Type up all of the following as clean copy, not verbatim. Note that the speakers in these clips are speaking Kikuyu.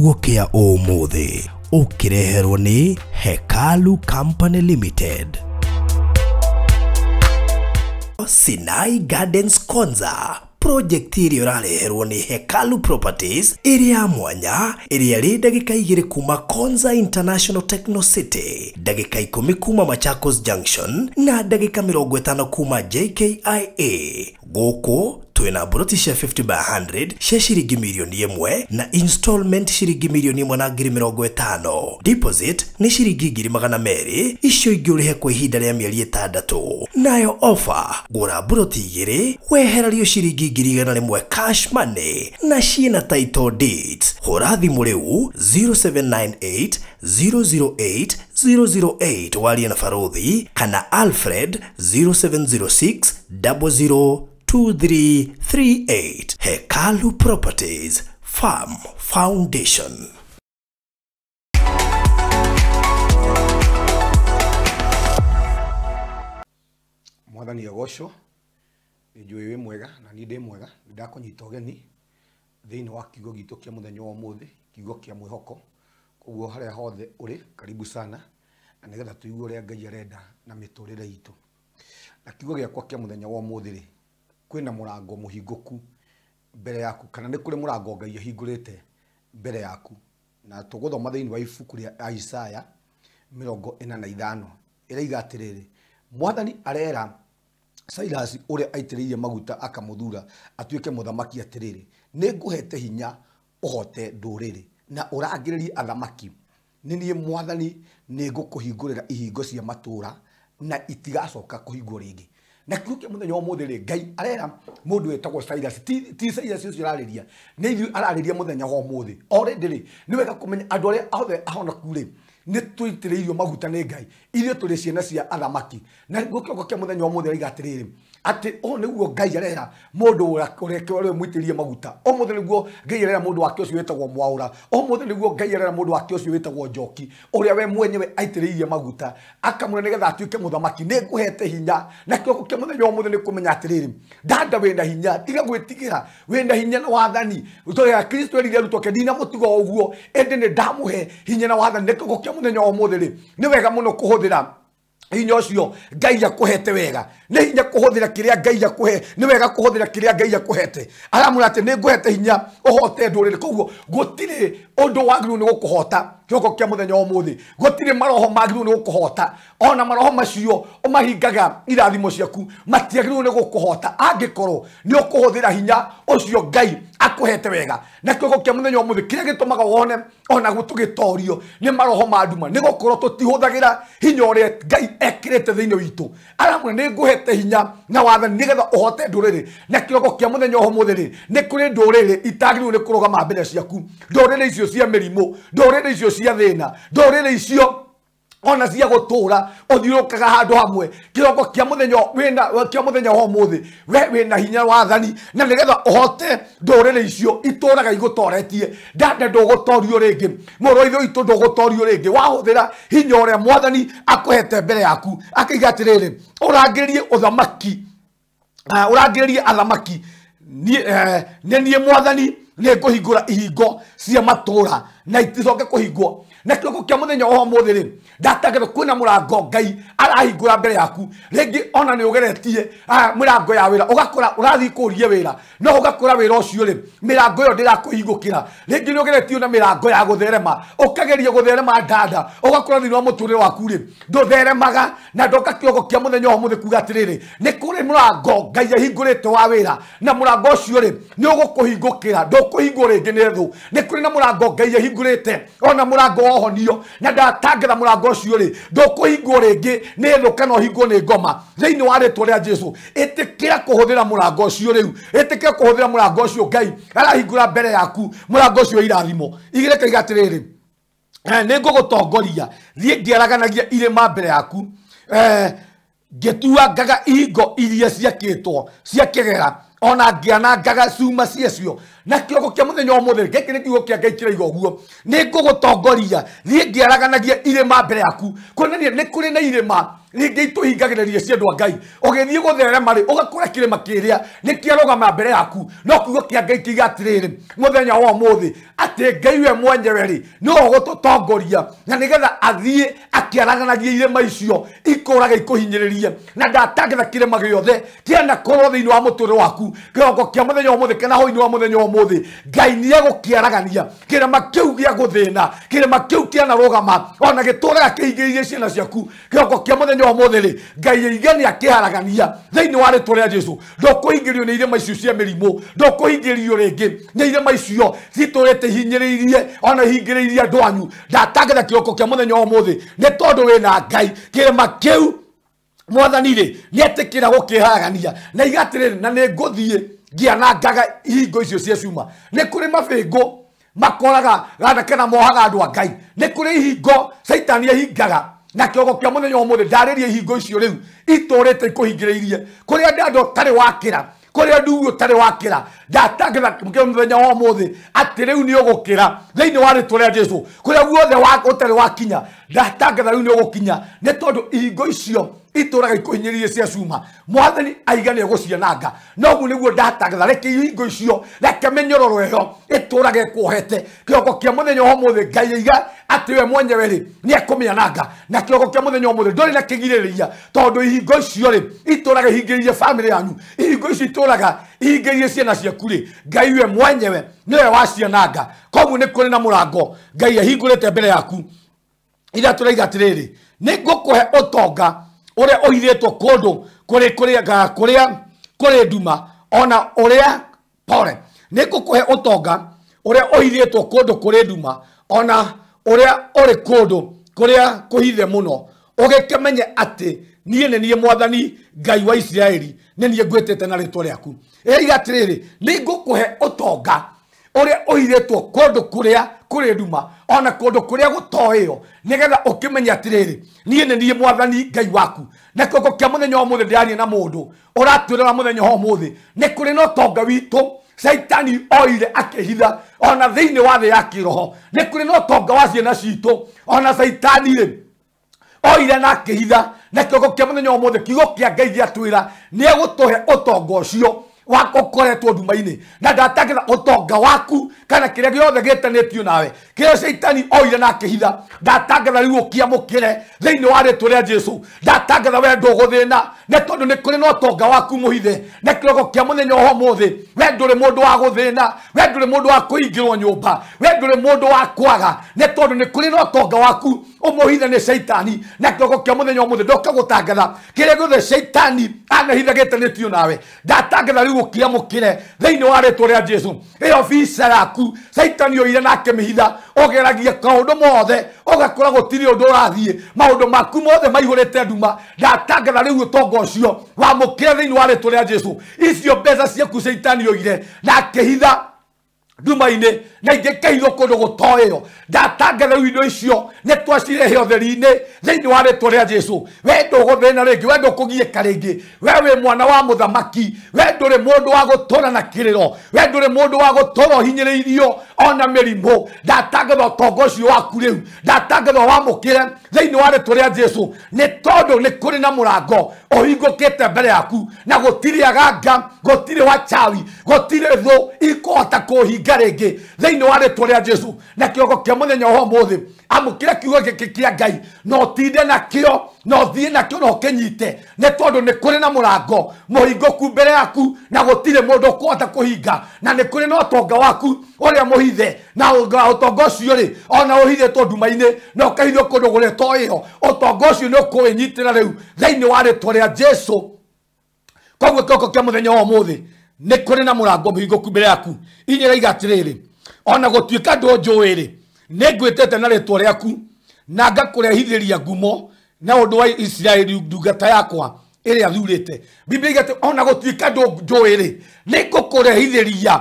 Kiugo kĩa ũmũthĩ ũkĩreherwo nĩ Hekalu Company Limited. Sinai Gardens Konza project ĩrĩa ũrareherwo nĩ Hekalu Properties ĩrĩa ya mwanya ĩrĩa ĩrĩ ndagĩka 2 kuma Konza International Techno City, ndagĩka 10 kuma Machakos Junction na ndagĩka 50 kuma JKIA. Gũkũ twĩna mburoti cia 50 by 100 cia ciringi mirioni 1 na installment ciringi mirioni 1 na ngiri 50. Deposit nĩ ciringi ngiri 200, icio ingĩ ũrĩhe kwa ihinda rĩa mĩeri 6. Nayo offer, gũra mburoti 2 wehererio ciringi ngiri 100 cash money na ciĩna title deeds. Hũra thimũ rĩu 0798 008 008 warie na Barothi kana Alfred 0706 00 2338. Hekalu Properties Farm Foundation. Mwathani agocwo, nĩ njũĩ wĩ mwega na niĩ ndĩ mwega, nĩ ndakũnyita ũgeni thĩinĩ wa kiugo gitũ kĩa mũthenya wa ũmũthĩ, kiugo kĩa mwĩhoko. Koguo harĩa hothe ũrĩ, karibu sana, na nĩgetha tũigue ũrĩa Ngai arenda na mĩtũrĩre itũ. Na kiugo gĩakwa kĩa mũthenya wa ũmũthĩ rĩ, kwĩna mũrango mũhingũku mbere yaku, kana nĩ kũrĩ mũrango Ngai ahingũrĩte mbere yaku. Na tũgũthoma thĩinĩ wa ibuku rĩa Isaya 45 ĩraiga atĩrĩrĩ, Mwathani arera Silas ũrĩa aitĩrĩirie maguta akamũthura atuĩke mũthamaki atĩrĩrĩ, nĩ ngũhete hinya ũhote ndũrĩrĩ na ũrangĩrĩrie athamaki. Nĩ niĩ Mwathani nĩ ngũkũhingũrĩra ihingo cia matũũra na itigacoka kũhingwo rĩngĩ. Na kiugo kĩa mũthenya wa ũmũthĩ rĩ, Ngai arera mũndũ wĩtagwo Silas, ti Silas ũcio ararĩria, nĩ ithuĩ ararĩria mũthenya wa ũmũthĩ. Already rĩ, nĩ wega kũmenya andũ arĩa othe ahonoku rĩ, nĩ tũitĩrĩirio maguta nĩ Ngai, ithuĩ tũrĩ ciana cia athamaki. Na kiugo kĩa mũthenya wa ũmũthĩ araiga atĩrĩrĩ, atĩ ũũ nĩguo Ngai arera mũndũ ũrĩa mũitĩrĩrie maguta. Ũmũthĩ nĩguo Ngai arera mũndũ wake ũcio wĩtagwo Mwaũra. Ũmũthĩ nĩguo Ngai arera mũndũ wake ũcio wĩtagwo Njoki, ũrĩa we mwenyewe aitĩrĩirie maguta akamũra nĩgetha atuĩke mũthamaki. Nĩ ngũhete hinya. Na kiugo kĩa mũthenya wa ũmũthĩ nĩ kũmenya atĩrĩrĩ, dada wĩna hinya, tiga gwĩtigĩra, wĩna hinya na wathani. Tondũ Kristo erire arutwo ake, ndinamũtiga o ũguo, ĩndĩ nĩ ndamũhe hinya na wathani. Nĩ kiugo kĩa mũthenya wa ũmũthĩ rĩ, nĩ wega mũno kũhũthĩra hinya ũcio Ngai akũhete wega. Nĩ hinya kũhũthĩra kĩrĩa Ngai akũhe, nĩ wega kũhũthĩra kĩrĩa Ngai akũhete. Aramwĩra atĩ nĩ ngũhete hinya ũhote ndũrĩrĩ. Koguo gũtirĩ ũndũ wagĩrĩirwo nĩ gũkũhota kĩroko kĩa mũthenya wa ũmũthĩ. Gũtirĩ maroho magĩrĩirwo nĩ gũkũhota, ona maroho macio ũmahingaga irathimo ciaku matiagĩrĩirwo nĩ gũkũhota angĩkorwo nĩ ũkũhũthĩra hinya ũcio Ngai akũhete wega. Na kĩroko kĩa mũthenya wa ũmũthĩ kĩrĩa gĩtũmaga wone ona tũgĩtorio nĩ maroho ma nduma nĩ gũkorwo tũtihũthagĩra hinya ũrĩa Ngai ekĩrĩte thĩinĩ witũ. Aramwĩra nĩ ngũhete hinya na wathani nĩgetha ũhote ndũrĩrĩ. Na kĩroko kĩa mũthenya wa ũmũthĩ rĩ, nĩ kũrĩ ndũrĩrĩ itagĩrĩirwo nĩ kũrũgama mbere ciaku, ndũrĩrĩ icio cia mĩrimũ, ndũrĩrĩ icio cia thĩna, ndũrĩrĩ icio ona cia gũtũũra ũthiũrũrũkaga handũ hamwe. Kĩroko kĩa mũthenya wĩna kĩa mũthenya wa ũmũthĩ, we wĩna hinya wathani na nĩgetha ũhote ndũrĩrĩ icio itũũraga igũtoretie. Dada ndũgũtorio rĩngĩ, mũrũ wa ithe witũ ndũgũtorio rĩngĩ, wahũthĩra hinya ũrĩa Mwathani akũhete mbere yaku. Akaiga atĩrĩrĩ, ũrangĩrĩrie ũthamaki, ũrangĩrĩrie athamaki, nĩ niĩ Mwathani nĩ ngũhingũra ihingo cia matũũra na iticoke kũhingwo. Na kĩroko kĩa mũthenya wa ũmũthĩ rĩ, ndatangatha kwĩna mũrango Ngai arahingũra mbere yaku. Rĩngĩ ona nĩ ũgeretie mĩrango ya wĩra, ũgakora ũrathiĩ kũria wĩra, no ũgakora wĩra ũcio rĩ, mĩrango ĩyo ndĩrakũhingũkĩra. Rĩngĩ nĩ ũgeretio na mĩrango ya gũtherema, ũkageria gũtherema dada, ũgakora thĩinĩ wa mũtũrĩre waku rĩ, ndũtheremaga. Na ndoka kĩroko kĩa mũthenya wa ũmũthĩ kuga atĩrĩrĩ, nĩ kũrĩ mũrango Ngai ahingũrĩte wa wĩra, na mũrango ũcio rĩ, nĩ ũgũkũhingũkĩra, ndũkũhingwo rĩngĩ nĩ thũ. Nĩ kũrĩ na mũrango Ngai ahingũrĩte, ona mũrango wa ũhonio, na ndatangatha mũrango ũcio rĩ, ndũkũhingwo rĩngĩ nĩ thũ kana ũhingwo nĩ ngoma. Thĩinĩ wa rĩtwa rĩa Jesũ, ĩtĩkĩra kũhũthĩra mũrango ũcio rĩu, ĩtĩkĩra kũhũthĩra mũrango ũcio Ngai arahingũra mbere yaku, mũrango ũcio wa irathimo. Igĩrĩ kaiga atĩrĩrĩ, nĩ ngũgũtongoria thiĩ ngĩaraganagia irĩma mbere yaku, ngĩtuangaga ihingo iria ciakĩtwo cia kĩgera, ona ngĩanangaga cuma ciacio, Na kĩroko kĩa mũthenya wa ũmũthĩ gĩkĩ nĩ kiugo kĩa Ngai kĩraiga ũguo, nĩ ngũgũtongoria thiĩ ngĩaraganagia irĩma mbere yaku. Kuonania nĩ kũrĩ na irĩma rĩngĩ itũhingagĩrĩria cia andũ a Ngai. Ũgĩthiĩ gũtherema rĩ, ũgakora kĩrĩma kĩrĩa nĩ kĩarũgama mbere yaku. No kiugo kĩa Ngai kĩiga atĩrĩrĩ mũthenya wa ũmũthĩ atĩ Ngai we mwenyewe rĩ nĩwe ũgũtũtongoria, na nĩgetha athiĩ akĩaraganagia irĩma icio ikũraga ikũhinyĩrĩrie. Na ndatangatha kĩrĩma gĩothe kĩanakorwo thĩinĩ wa mũtũrĩre waku kĩroko kĩa mũthenya wa ũmũthĩ kana hwaĩ-inĩ wa mũthenya wa ũmũthĩ, Ngai nĩegũkĩaragania kĩrĩma kĩu gĩa gũthĩna, kĩrĩma kĩu kĩanarũgama ona gĩtũraga kĩhingĩrĩirie ciana ciaku. Kĩroko kĩa mũthenya wa ũmũthĩ rĩ, Ngai aiga nĩakĩharagania thĩinĩ wa rĩtwa rĩa Jesũ. Ndũkũhingĩrio nĩ irĩma icio cia mĩrimũ, ndũkũhingĩrio rĩngĩ nĩ irĩma icio citũrĩte ihinyĩrĩirie ona ihingĩrĩirie andũ anyu. Ndatangatha kĩroko kĩa mũthenya wa ũmũthĩ nĩ tondũ wĩna Ngai, kĩrĩma kĩu Mwathani rĩ nĩetĩkĩra gũkĩharagania. Na iga atĩrĩrĩ, na nĩ ngũthiĩ ngĩanangaga ihingo icio cia cuma. Nĩ kũrĩ mabĩngũ makoraga gana kana mohaga andũ a Ngai, nĩ kũrĩ ihingo Caitani ahingaga. Na kĩroko kĩa mũthenya wa ũmũthĩ ndarĩria ihingo icio rĩu itũrĩte ikũhingĩrĩirie, kũrĩa andũ ũtarĩ wakĩra, kũrĩa ndugu ũtarĩ wakĩra. Ndatangatha mũthenya wa ũmũthĩ atĩ rĩu nĩ ũgũkĩra thĩinĩ wa rĩtwa rĩa Jesũ. Kũrĩa guothe ũtarĩ wakinya, ndatangatha rĩu nĩ ũgũkinya, nĩ tondũ ihingo icio itũraga ikũhinyĩrĩirie cia cuma Mwathani aiga nĩ egũciananga. Noguo nĩguo ndatangatha, reke ihingo icio, reke mĩnyororo ĩyo ĩtũrage ĩkuohete. Kĩroko kĩa mũthenya wa ũmũthĩ Ngai aiga atĩ we mwenyewe rĩ nĩekũmĩananga. Na kĩroko kĩa mũthenya wa ũmũthĩ ndũrĩ na kĩgirĩrĩria, tondũ ihingo icio rĩ itũraga ihingĩrĩirie bamĩrĩ yanyu, ihingo icio itũraga ihingĩrĩirie ciana ciaku rĩ, Ngai we mwenyewe nĩwe waciananga. Koguo nĩ kũrĩ na mũrango Ngai ahingũrĩte mbere yaku. Ira tũraiga atĩrĩrĩ, nĩ ngũkũhe ũtonga ũrĩa ũhithĩtwo kũndũ kũrĩa kũrĩ nduma, ona ũrĩa pore. Nĩ ngũkũhe ũtonga ũrĩa ũhithĩtwo kũndũ kũrĩ nduma, ona ũrĩa ũrĩ kũndũ kũrĩa kũhithe mũno, ũgĩkĩmenye atĩ niĩ nĩ niĩ Mwathani Ngai wa Isiraeli, nĩ niĩ ngwĩtĩte na rĩtwa rĩaku. Ĩiga atĩrĩrĩ, nĩ ngũkũhe ũtonga ũrĩa ũhithĩtwo kũndũ kũrĩa kũrĩ nduma, ona kũndũ kũrĩa gũtoĩo, nĩgetha ũkĩmenye atĩrĩrĩ, niĩ nĩ niĩ Mwathani Ngai waku. Na kĩroko kĩa mũthenya wa ũmũthĩ ndĩraria na mũndũ ũratwĩrora mũthenya wa ũmũthĩ, nĩ kũrĩ na ũtonga witũ Caitani oire akĩhitha ona thĩinĩ wa thĩ ya kĩroho. Nĩ kũrĩ na ũtonga wa ciana citũ ona Caitani rĩ oire na akĩhitha. Na kĩroko kĩa mũthenya wa ũmũthĩ kiugo kĩa Ngai gĩatwĩra nĩegũtũhe ũtonga ũcio wakokoretwo nduma-inĩ. Na ndatangatha ũtonga waku kana kĩrĩa gĩothe gĩtanĩtio nawe, kĩrĩa Caitani oire na akĩhitha, ndatangatha rĩu ũkĩamũkĩre thĩinĩ wa rĩtwa rĩa Jesũ. Ndatangatha we ndũgũthĩna, nĩ tondũ nĩ kũrĩ na ũtonga waku mũhithe. Na kĩroko kĩa mũthenya wa ũmũthĩ, we ndũrĩ mũndũ wa gũthĩna, we ndũrĩ mũndũ wa kũingĩrwo nyũmba, we ndũrĩ mũndũ wa kwaga, nĩ tondũ nĩ kũrĩ na ũtonga waku ũmũhithe nĩ Caitani. Na kĩroko kĩa mũthenya wa ũmũthĩ ndoka gũtangatha kĩrĩa gĩothe Caitani anahitha gĩtanĩtio nawe, ndatangatha rĩu ũkĩamũkĩre thĩinĩ wa rĩtwa rĩa Jesũ. Ĩyo visa yaku Caitani oire na akĩmĩhitha, ũgeragia kaũndũ mothe ũgakora gũtirĩ ũndũ ũrathiĩ, maũndũ maku mothe maihũrĩte nduma. Ndatangatha rĩu ũtonga ũcio wamũkĩre thĩinĩ wa rĩtwa rĩa Jesũ. Icio mbeca ciaku Caitani oire na akĩhitha nduma-inĩ na ingĩ kaithwo kũndũ gũtoĩo, ndatangatha rĩu indo icio nĩ twacirehe ũtheri-inĩ thĩinĩ wa rĩtwa rĩa Jesũ. We ndũgũthĩna rĩngĩ, we ndũkũgiĩka rĩngĩ, we wĩ mwana wa mũthamaki, we ndũrĩ mũndũ wa gũtũra na kĩrĩro, we ndũrĩ mũndũ wa gũtũra ũhinyĩrĩirio ona mĩrimũ. Ndatangatha ũtonga ũcio waku rĩu, ndatangatha wamũkĩre thĩinĩ wa rĩtwa rĩa Jesũ, nĩ tondũ nĩ kũrĩ na mũrango ũhingũkĩte mbere yaku, na gũtirĩ aganga, gũtirĩ wachawi, gũtirĩ thũ ikũhota kũhinga rĩngĩ thĩinĩ wa rĩtwa rĩa Jesũ. Na kĩroko kĩa mũthenya wa ũmũthĩ amũkĩra kiugo gĩkĩ kĩa Ngai, na ũtinde nakĩo, na ũthiĩ nakĩo, na ũkĩnyite, nĩ tondũ nĩ kũrĩ na mũrango mũhingũku mbere yaku, na gũtirĩ mũndũ ũkũhota kũhinga, na nĩ kũrĩ na ũtonga waku ũrĩa mũhithe, na ũtonga ũcio rĩ ona ũhithĩtwo nduma-inĩ na ũkahithwo kũndũ kũrĩa ũtoĩo, ũtonga ũcio nĩ ũkũwĩnyitĩra rĩu thĩinĩ wa rĩtwa rĩa Jesũ. Koguo kĩroko kĩa mũthenya wa ũmũthĩ nĩ kũrĩ na mũrango mũhingũku mbere yaku. Inyĩra atĩrĩrĩ, ona gũtuĩka ndũnjũĩ rĩ, nĩ ngwĩtĩte na rĩtwa rĩaku na ngakũrehithĩria ngumo na ũndũ wa Isiraeli ndungata yakwa ĩrĩa thurĩte. Biblia igate ona gũtuĩka ndũnjũĩ rĩ, nĩ ngũkũrehithĩria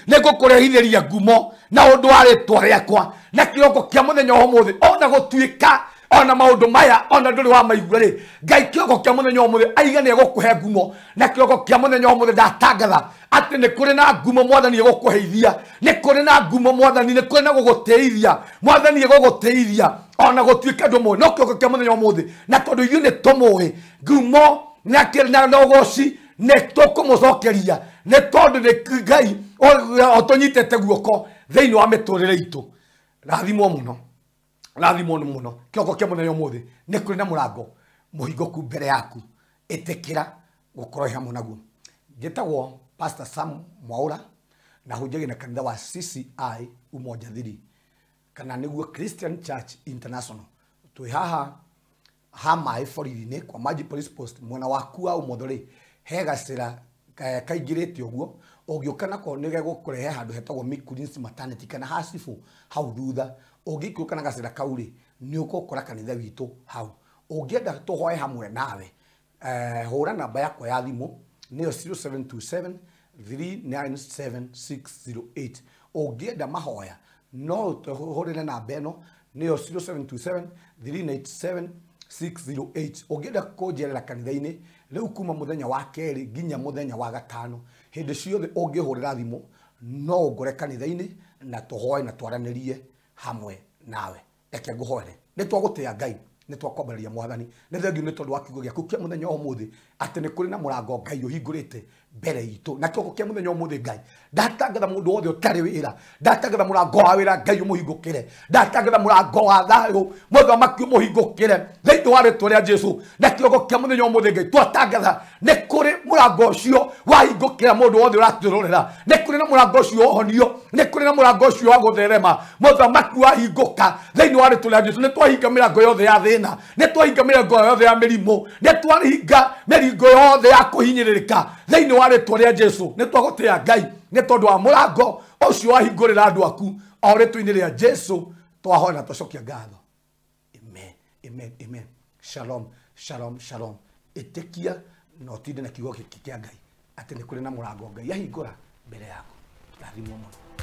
nĩ ngũkũrehithĩria ngumo na ũndũ wa rĩtwa rĩakwa. Na kĩroko kĩa mũthenya wa ũmũthĩ, ona gũtuĩka Ona maundu maya ona nduri wa maigua ri Ngai kioko kia muthenya umuthi aiga ni egukuhe ngumo na kioko kia muthenya umuthi ndatangatha ati ni kuri na ngumo Mwathani egukuheithia ni kuri na ngumo Mwathani ni kuri na guguteithia Mwathani eguguteithia ona gutuika ndu no kioko kia muthenya umuthi na tondu ithuĩ ni tumuĩ ngumo na kiri na ugoci ni tukumucokeria ni tondu ni Ngai otunyitete guoko thiini wa miturire itu. Rathimwo muno, rathimwo muno. Kioko kia muthenya umuthi ni kuri na murango muhingoku mbere yaku, itikira gukorwo hamwe naguo. Njitagwo Pastor Sam Mwaura na hunjagia na kanitha wa CCI Umoja 3 kana niguo Christian Church International. Twi haha ha maĩ borithi-inĩ kwa Maji Police Post mwena waku wa ũmotho rĩ he gacĩra kaingĩrĩte ũguo ũngĩũka nako nĩ gegũkũrehe handũ hetagwo Mikurin's Maternity kana hacibũ hau thutha. Ũngĩikũrũka na gacĩra kau rĩ nĩ ũgũkora kanitha witũ hau. Ũngĩenda tũhoe hamwe nawe hũra namba yakwa ya thimũ nĩyo 0727 397 608. Ũngĩenda mahoya no ũhũrĩre namba ĩno nĩyo 0727 397 608. Ũngĩenda kũnjerera kanitha-inĩ rĩu kuma mũthenya wa kerĩ nginya mũthenya wa gatano hĩndĩ ciothe ũngĩhũrĩra thimũ no ũngore kanitha-inĩ na tũhoe na twaranĩrie hamwe nawe. Reke ngũhoere. Nĩ twagũtĩa Ngai, nĩ twakwambararia Mwathani, nĩ thengiũ nĩ tondũ wa kiugo gĩaku kĩa mũthenya wa ũmũthĩ atĩ nĩ kũrĩ na mũrango Ngai ũhingũrĩte mbere itũ. Na kiugo kĩa mũthenya wa ũmũthĩ Ngai ndatangatha mũndũ wothe ũtarĩ wĩra, ndatangatha mũrango wa wĩra Ngai ũmũhingũkĩre, ndatangatha mũrango wa thayũ Mũthamaki ũmũhingũkĩre thĩinĩ wa rĩtwa rĩa Jesũ. Na kiugo kĩa mũthenya wa ũmũthĩ Ngai twatangatha nĩ kũrĩ mũrango ũcio wahingũkĩra mũndũ wothe ũratwĩrorera, nĩ kũrĩ na mũrango ũcio ũhonio, nĩ kũrĩ na mũrango ũcio wa gũtherema Mũthamaki wahingũka thĩinĩ wa rĩtwa rĩa Jesũ. Nĩ twahinga mĩrango yothe ya thĩna, nĩ twahinga mĩrango yothe ya mĩrimũ, nĩ twahinga mĩringo yothe ya kũhinyĩrĩrĩka thĩinĩ wa rĩtwa rĩa Jesũ. Nĩ twagũtĩa Ngai nĩ tondũ wa mũrango ũcio wahingũrĩra andũ aku o rĩtwa-inĩ rĩa Jesũ twahoya na twacokia ngatho. Amen, amen, amen. Shalom, shalom, shalom. Ĩtĩkia na ũtinde na kiugo gĩkĩ kĩa Ngai atĩ nĩ kũrĩ na mũrango Ngai ahingũra mbere yaku. Rathimwo mũno.